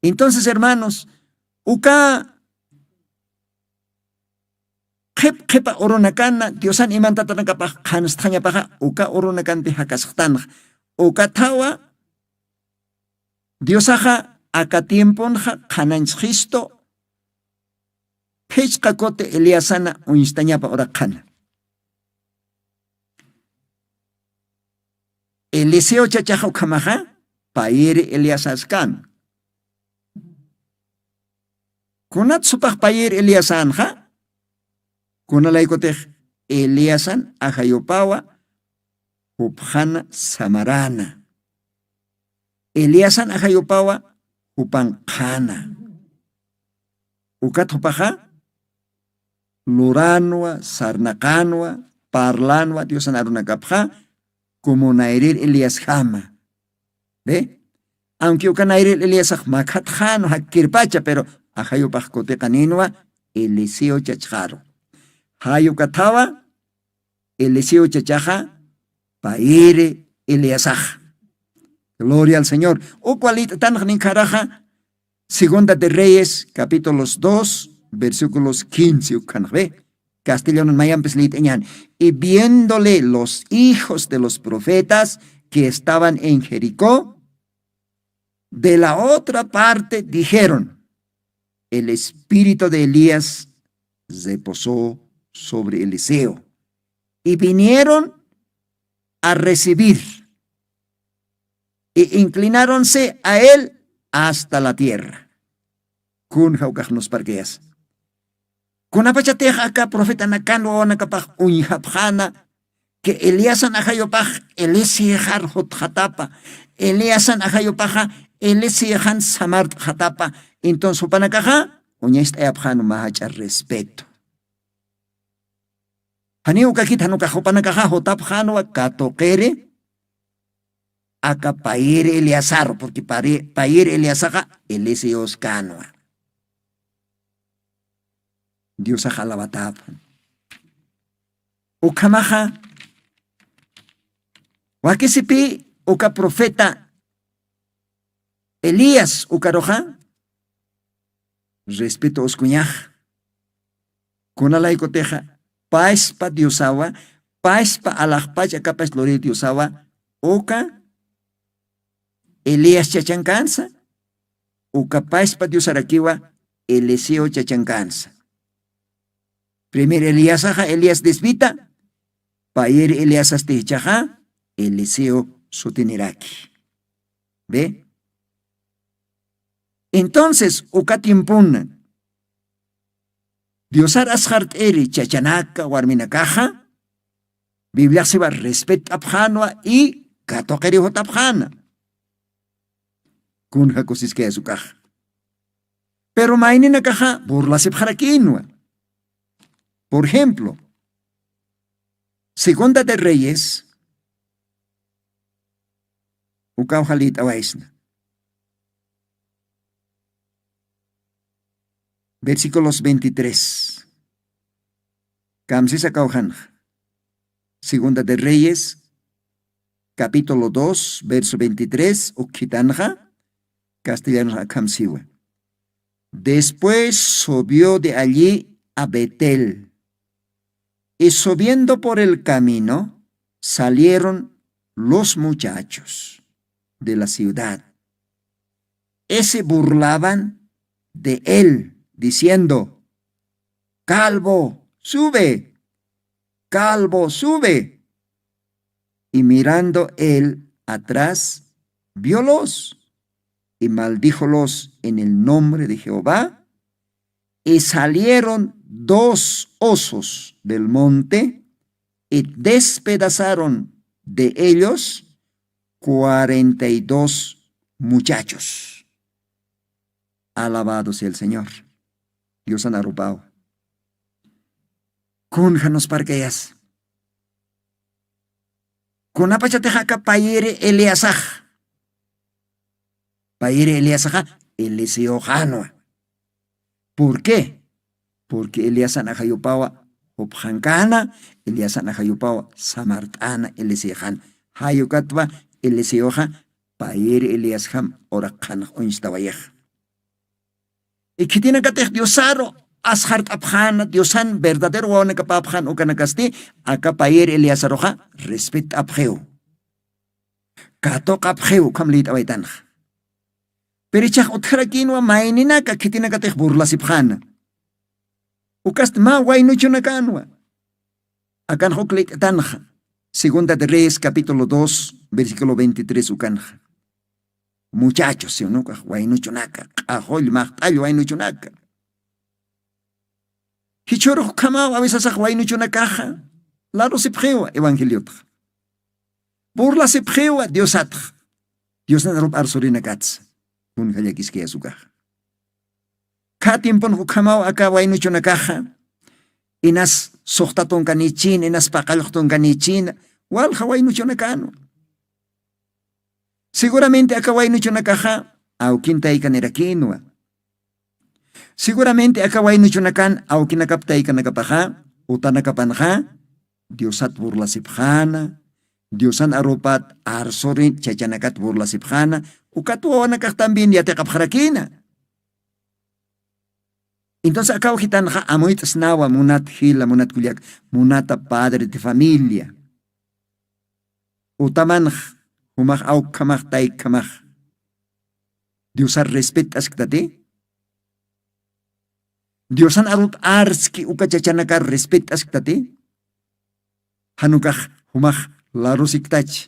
entonces hermanos uka qhip qhipa urunakana diosan imantatanakapax qhanstxañapaxa uka urunakanti jakasxtanxa. Uka thawa diosaxa aka tiemponxa qhanañchxistu phichqa kuti eliasana uñstañapa uraqxana. Eliseo chachaxa ukhamaxa payiri eliasaskan. Kunat supax payir eliasanxa? Kunalaykutix eliasan ajayupawa jupxana samarana. Eliasan ajayupawa jupan qhana. Ukat jupaxa luranwa sarnaqanwa parlanwa diosan arunakapxa. Como nayrir eliasjama. Be aunque uka nayrir eliasax makhatxanwa jakkirpacha pero ajayupax kutiqa ninwa eliseo chachxaru. Jay uka thawa eliseo chachaxa payiri eliasaxa. Gloria al señor. Ukwa lït'tanx ninkharaxa segunda de reyes capítulos dos versículos quince ukhanxbe. Castellanun mayampis lït'añan. Y viéndole los hijos de los profetas que estaban en jericó de la otra parte dijeron, el espíritu de elías reposó sobre eliseo. Y vinieron a recibir y inclináronse a él hasta la tierra. Kun jawkaxnus parkayasa kunapachatix aka profetanakan wawanakapax uñjapxana que eliasan ajayupax elisixar jutxatapa. Eliasan ajayupaxa elisixan samartxatapa. Entonces jupanakaxa uñacht'ayapxanu mä jach'a respeto. Janiw ukakit janukax jupanakaxa jutapxanwa katuqiri aka payiri eliasaru porque payiri eliasaxa elisiuskanwa. Diosax alawatapxan. Ukhamaxa wakisipi uka profeta Elías ukaruxa respeto uskuñax. Kunalaykutixa paspa diosawa, paspa alaxpach akapas luri diosawa uka Elías chachankansa, uka paspa diosarakiwa Eliseo chachankansa. Primer eliasaxa elías desvita, payir eliasasti ichaxa Eliseo sutiniraki. Ve. Entonces uka tiempuna diosar asxart'iri chachanaka warminakaxa bibliaxsiwa respet'apxanwa y katuqirixut'apxana. Kunja kusiskayasukaxa. Pero mayninakaxa burlasipxarakinwa. Por ejemplo, segunda de reyes ukaw jalït'awaysna, versículos veintitrés. Kamsisa kawjanxa segunda de reyes capítulo dos verso veintitrés ukhitanxa castellanoxa akhamsiwa. Después subió de allí a betel, y subiendo por el camino salieron los muchachos de la ciudad, y se burlaban de él diciendo: "Calvo, sube, calvo, sube". Y mirando él atrás, violos y maldíjolos en el nombre de Jehová. Y salieron dos osos del monte y despedazaron de ellos cuarenta y dos muchachos. Alabado sea el Señor. Diosan arupaw. Kunja nusparkayas. Kunapachatix aka payiri eliasax, payiri eliasaxa eliseoxanwa. ¿Por qué? Porque eliasan ajayupawa jupxankana, eliasan ajayupawa samart'ana elisexan. Jayukatwa eliseoxa payiri eliasxam uraqxanax uñstawayax. Ikhitinakatix diosaru asxart'apxana diosan verdadero wawanakapäpxan ukanakasti aka payir eliasaruxa respet'apxiw, katuqapxiw ukham lït'awaytanxa. Pirichax utjarakinwa mayninaka khitinakatix burlasipxana. Ukast mä waynuchunakanwa. Akanxa uk lït'tanxa segunda de reyes capítulo dos versículo veintitrés ukanxa. Muchachos sinukax waynuchunaka q'axull maqt'all waynuchunaka. Jichhurux ukhamaw awisasax waynuchunakaxa larusipxiwa evangeliotax, burlasipxiwa diosatax. Diosnan arup arsurinakatsa. Kunja llakiskayasukaxa. Kha tiemponx ukhamaw aka waynuchunakaxa inas suxtatunkanichin inas paqallxtunkanichin walja waynuchunakanwa. Seguramente aka waynuchunakaxa awkin taykanirakinwa. Seguramente aka waynuchunakan awkinakap taykanakapaxa utanakapanxa diosat burlasipxana, diosan arupat arsurin chachanakat burlasipxana. Ukat wawanakax también yatiqapxarakina. Entonces akaw jitanxa amuyt'snawa munat jila munat kullak, munata padre de familia. Utamanx jumax awkhamax taykhamax diosar respet'asktati? Diosan arut arski uka chachanakar respet'asktati? Janukax jumax larusiktach.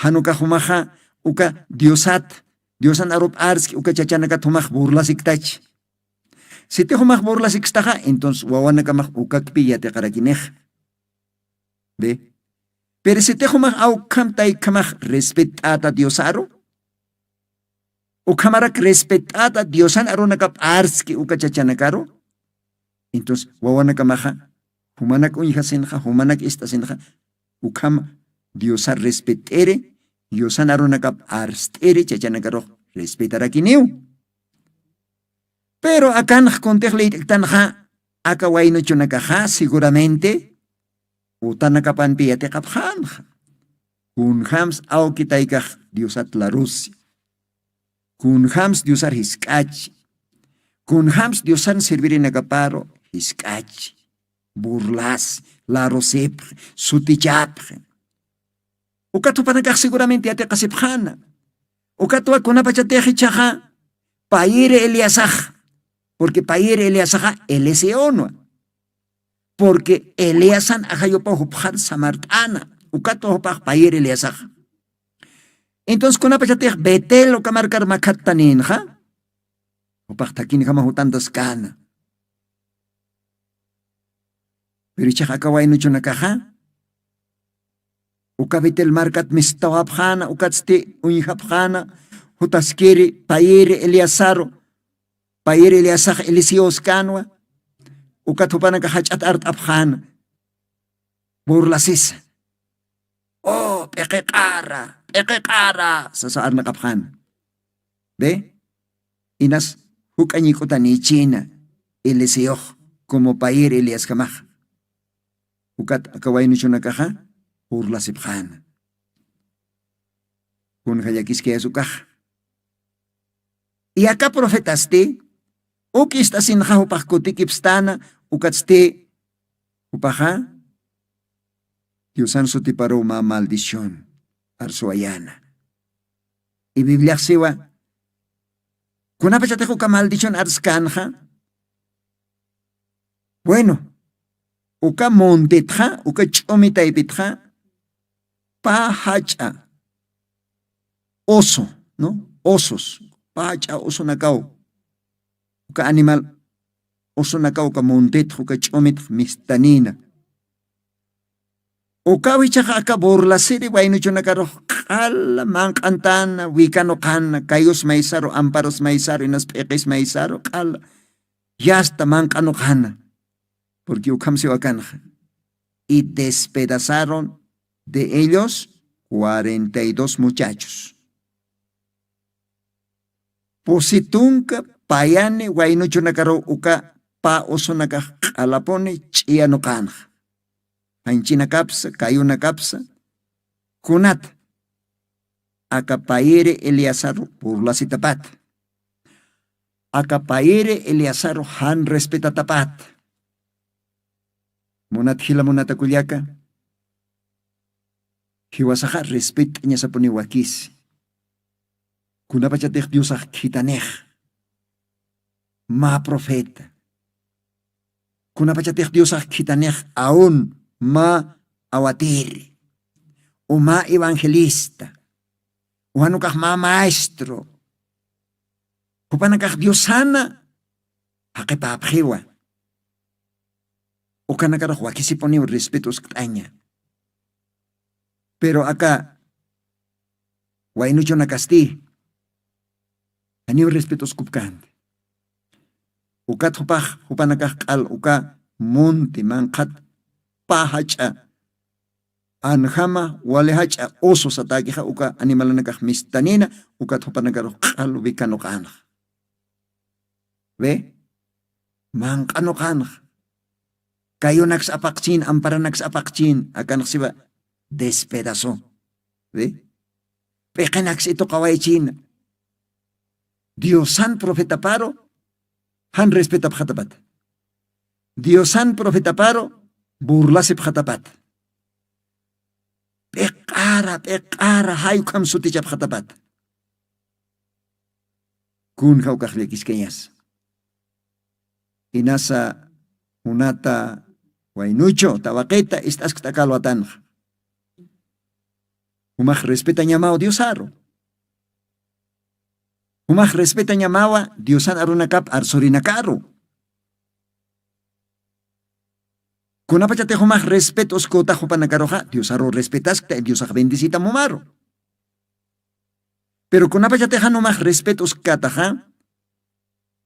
Janukax jumaxa uka diosat diosan arup arski uka chachanakat jumax burlasiktach. Siti jumax burlasikstaxa entonces wawanakamax ukakpi yatiqarakinix. Ve. Pero siti jumax awkham taykhamax respet'ata diosaru, ukhamarak respet'ata diosan arunakap arski uka chachanakaru. Entonces wawanakamaxa jumanak uñjasinxa jumanak ist'asinxa ukham diosar respet'iri diosan arunakap arst'iri chachanakarux respetarakiniw. Pero akanx kuntix liyt'ktanxa aka waynuchunakaxa seguramente utanakapanpi yatiqapxanxa. Kunjams awkitaykax diosat larusi. Kunjams diosar jisk'achi. Kunjams diosan servirinakaparu jisk'achi, burlasi, larusipxi, sutichapxi. Ukat jupanakax seguramente yatiqasipxana. Ukatwa kunapachatix ichaxa payiri eliasaxa. Purqui payiri eliasaxa eliseonwa. Purqui eliasan ajayupaw jupxar samart'ana. Ukatwa jupax payiri eliasaxa. Entonces kunapachatix betel uka markar makhattaninxa, jupax thakinjama jutantaskana. Pero ichax aka waynuchunakaxa uka betel markat mistawapxana ukatsti uñjapxana, jutaskiri payiri eliasaru, payiri eliasax eliseos kanwa. Ukat jupanakax jach'at art'apxana, burlasisa. O p'iqiq'ara, p'iqiq'ara sasa arnaqapxana. Be, inas juk'a ñik'utanïchina eliseox, como payir eliasjamaxa. Ukat aka waynuchunakaxa burlasipxana. Kunja llakiskayas ukaxa. Iyaka profetasti uk ist'asinxa jupax kutikipstana. Ukatsti jupaxa diosan sutiparuw mä maldición arsuwayana. Y bibliaxsiwa kunapachatix uka maldición arskanxa, bueno, uka muntitxa uka ch'umi taypitxa pä jach'a oso, no, osos, pä jach'a osonakaw, uka animal osonakaw uka muntitx uka ch'umitx mistanina. Ukaw ichaxa aka burlasiri waynuchunakarux q'ala manq'antana wikanuqana kayus maysaru amparus maysaru inas p'iqis maysaru q'ala yasta manq'anuqana. Purqui ukhamsiwakanxa y despedazaron de ellos cuarenta y dos muchachos. Pusitunka payani waynuchunakaru uka pä usunakax q'alapuni ch'iyanuqanxa. Janchinakapsa kayunakapsa kunata aka payiri eliasaru burlasitapata, aka payiri eliasaru jan respetatapata. Munat jila munatakullaka, jiwasaxa respet'añasapuni wakisi. Kunapachatix diosax khitanix mä profeta, kunapachatix diosax khitanix aun mä awatiri, u mä evangelista, ujanukax mä maestro, jupanakax diosana jaqipäpxiwa. Ukanakarux wakisipuniw respeto uskt'aña. Pero aka waynuchunakasti janiw respeto uskupkänti. Ukat jupax jupanakax q'al uka munti manqhat pä jach'a anjama wali jach'a oso satäkixa uka animalanakax mistanina. Ukat jupanakarux q'al wikanuqanxa. Ve, manq'anuqanxa. Kayunaks apaqchin amparanaks apaqchin akanxsiwa despedazo. Ve, p'iqinaks ituqawaychina. Diosan profetaparu jan respetapxatapata, diosan profetaparu burlasipxatapata, p'iq'ara p'iq'ara jay ukham sutichapxatapata. Kun jawkax llakiskañasa? Inasa munata waynuchu tawaqita ist'askt'akalwatanxa. Jumax respetañamaw diosaru. Jumax respetañamawa diosan arunakap arsurinakaru. Kunapachatix jumax respeto uskutax jupanakaruxa diosaru respetaskta diosax bendisita mumaru. Pero kunapachatixa numax respeto uskkataxa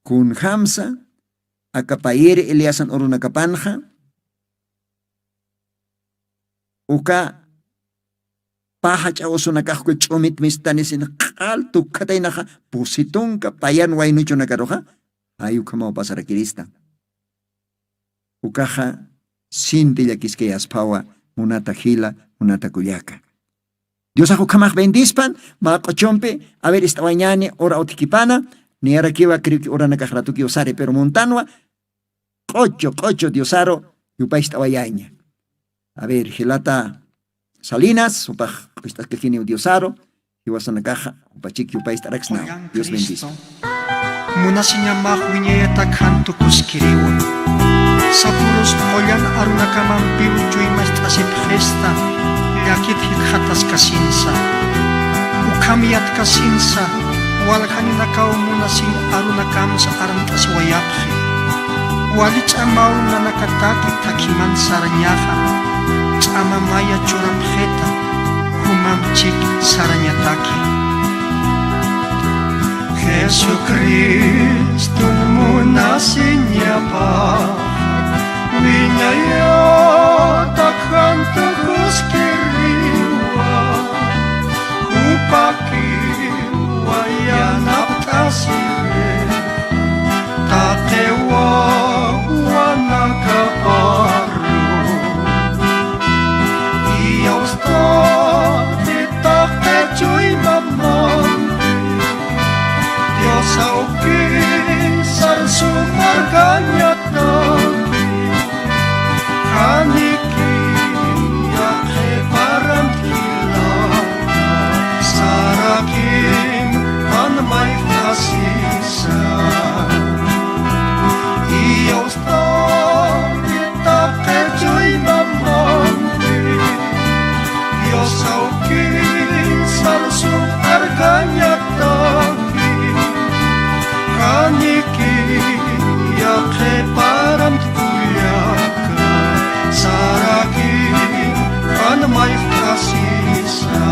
kunjamsa akapayiri eliasan urunakapanxa uka pä jach'a usunakax uka ch'umit mistanisin q'al tukkhataynaxa pusi tunka payan waynuchunakaruxa jay ukhamaw pasarakirista. Ukaxa sinti llakiskayasphawa. munata jila, munata kullaka. Diosax ukhamax bendispan, mä q'uchumpi, a ver, ist'awañäni, ura utjkipana, niyarakiwa, creo que uranakax ratukiw sari, pero muntanwa, q'uchu, q'uchu Diosaru, yupaycht'awayäña. A ver, jilata Salinas, jupax q'ucht'askakiniw Diosaru, jiwasanakaxa, jupachik yupaycht'araksnaw. Dios bendice. Munasiñamax wiñayatak jan tukuskiriwa. Sapürus qullan arunakamampiw chuymacht'asipxista, llakit jikxataskasinsa. Ukham yatkasinsa, waljaninakaw munasiñ arunakamsa armt'asiwayapxi. Wali ch'amaw nanakataki thakhiman sarañaxa, ch'ama maya churapxita, jumamchik sarañataki. Jesucriston munasiñapax, wiñayatak jan tukuskiriwa, jupakiwa yanapt'asiri. Taqi wawanakaparu, iyawstati taqi chuymamampi, Dios awki sarsum arkañataki. Janiki yaqhiparamtki jilata, sarakim jan mayjt'asisa. Iyawstati taqi chuymamampi, Dios awki sarsum arkañataki. Janiki yaqhiparamtki kullaka, sarakim jan mayjt'asisa.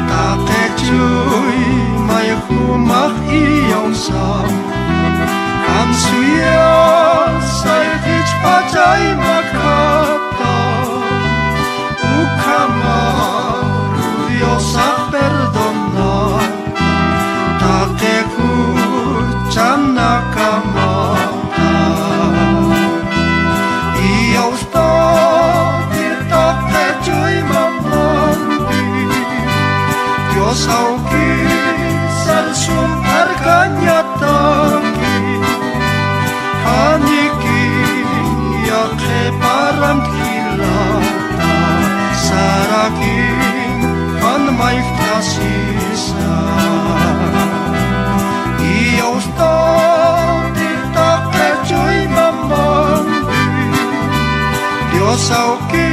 Taqi chuymay jumax iyawsam, jan suyasay jichhpachay makata, ukhamaru Diosax perdonata, taqi juchanakamata. Iyawstati taqi chuymamampi, Dios awki sarsum arkañataki. Janiki yaqhiparamtki jilata, sarakim jan mayjt'asisa. Iyawstati taqi chuymamampi, Dios awki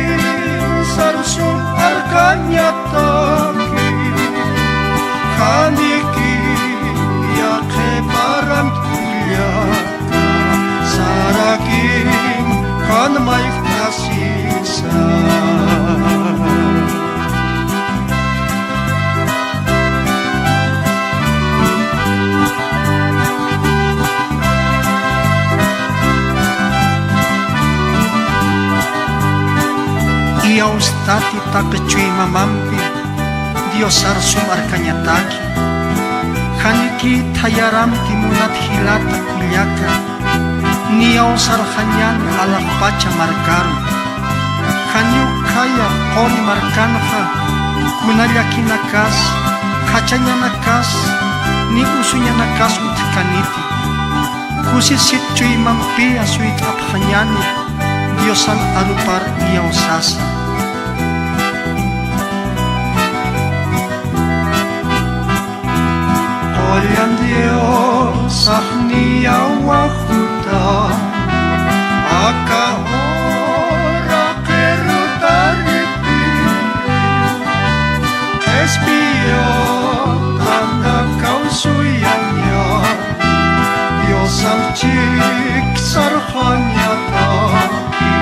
sarsum arkañataki. Janiki yaqhiparamtki kullaka, sarakim jan mayjt'asisa. Iyawstati taqi chuymamampi, Dios sarsum arkañataki. Janiki thayaramti munat jilata kullaka, niyaw sarxañäni alaxpacha markaru. Janiw khaya quri markanxa, kuna llakinakas, qhachañanakas, ni usuñanakas utjkaniti. Kusisit chuymampiya suyt'apxañäni, Diosan arupar iyawsasa. Qullan Diosax niyawaxuta, aka uraqir taripiri, qhispiyutanakaw suyaña, Diosamp chik sarxañataki.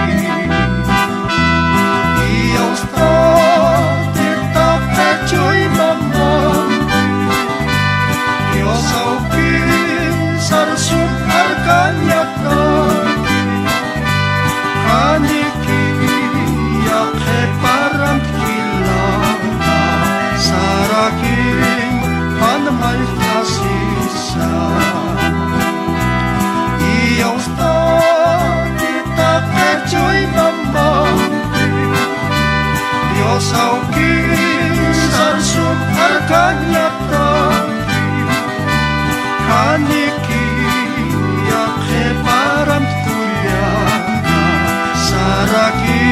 Sawki sarsu arkañataki, janiki yaqhiparam kullaka, saraki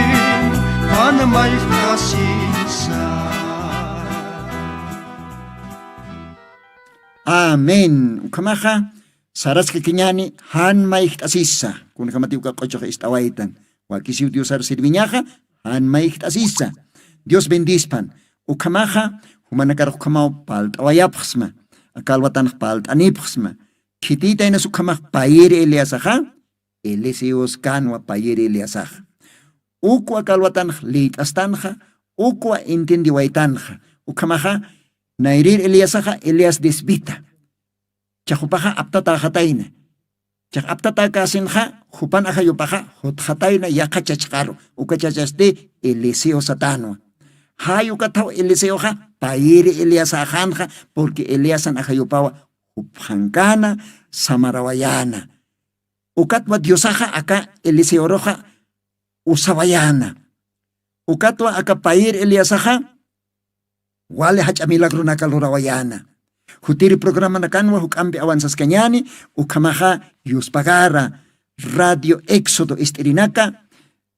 jan mayjt'asisa. Amén. Ukhamaxa saraskakiñäni jan mayjt'asisa. Kunjamatiw uka q'uchux ist'awaytan. Wakisiw Diosar sirviñaxa jan mayjt'asisa. Dios bendispan. Ukhamaxa jumanakarux ukhamaw parlt'awayapxsma. Aka alwatanx parlt'anipxsma. Khitïtaynas ukhamax payïr Eliasaxa Eliseos känwa payïr Eliasaxa. Ukwa aka alwatanx liyt'astanxa, ukwa entiendiwaytanxa. Ukhamaxa nayrïr Eliasaxa Elías Tisbita. Chax jupaxa aptatäxatayna. Chax aptatäkäsinxa jupan ajayupaxa jutxatayna yaqha chachxaru, uka chachasti Eliseo satänwa. Jay ukathaw Eliseoxa payïr Eliasäxänxa, porque Eliasan ajayupawa jupxankana samarawayäna. Ukatwa Diosaxa aka Eliseoruxa usawayäna. Ukatwa aka payïr Eliasaxa wali jach'a milagronaka lurawayäna. Jutiri programanakanwa juk'ampi avanzaskañäni, ukhamaxa yuspagara Radio Éxodo ist'irinaka,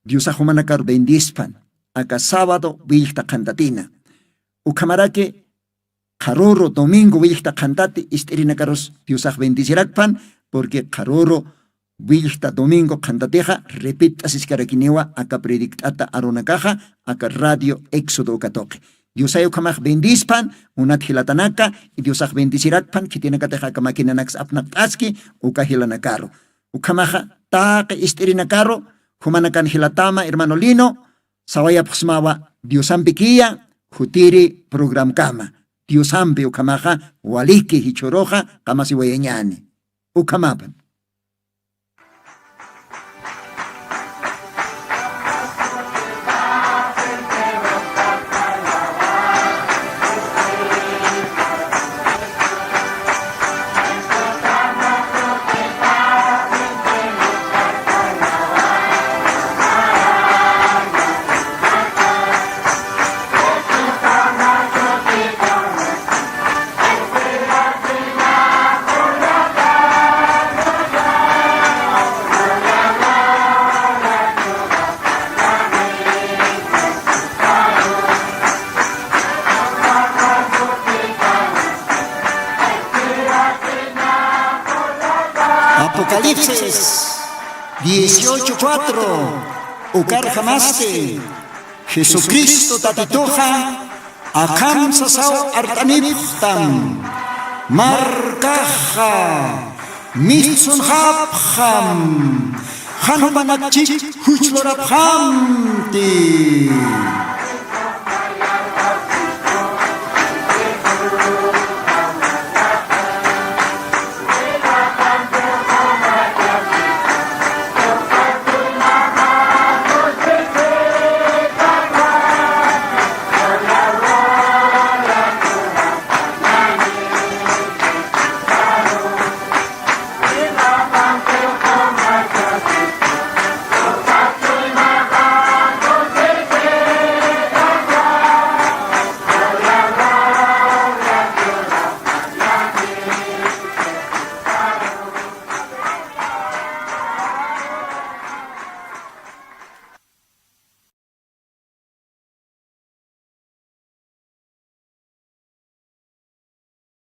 Diosax jumanakar bendispan, aka sábado willjta qhantatina. Ukhamaraki qharüru domingo willjta qhantati ist'irinakarus Diosax bendecirakpan, porque qharüru willjta domingo qhantatixa repett'asiskarakiniwa aka predikt'ata arunakaxa, aka Radio Éxodo uka tuqi. Diosay ukhamax bendispan, munat jilatanaka, y Diosax bendecirakpan, khitinakatix aka maquinanaks apnaqt'aski uka jilanakaru. Ukhamaxa taqi ist'irinakaru, jumanakan jilatama, hermano Lino, sawayapxsmawa Diosampikiya, jutiri programkama. Diosampi ukhamaxa waliki jichhüruxa, qamasiwayañäni. Ukhamapan. Apocalipsis dieciocho cuatro, ukarjamasti Jesucristo Tatituxa akham sasaw art'anipxtam, markaxa mistsunxapxam, jan jupanakchik juch lurapxamti.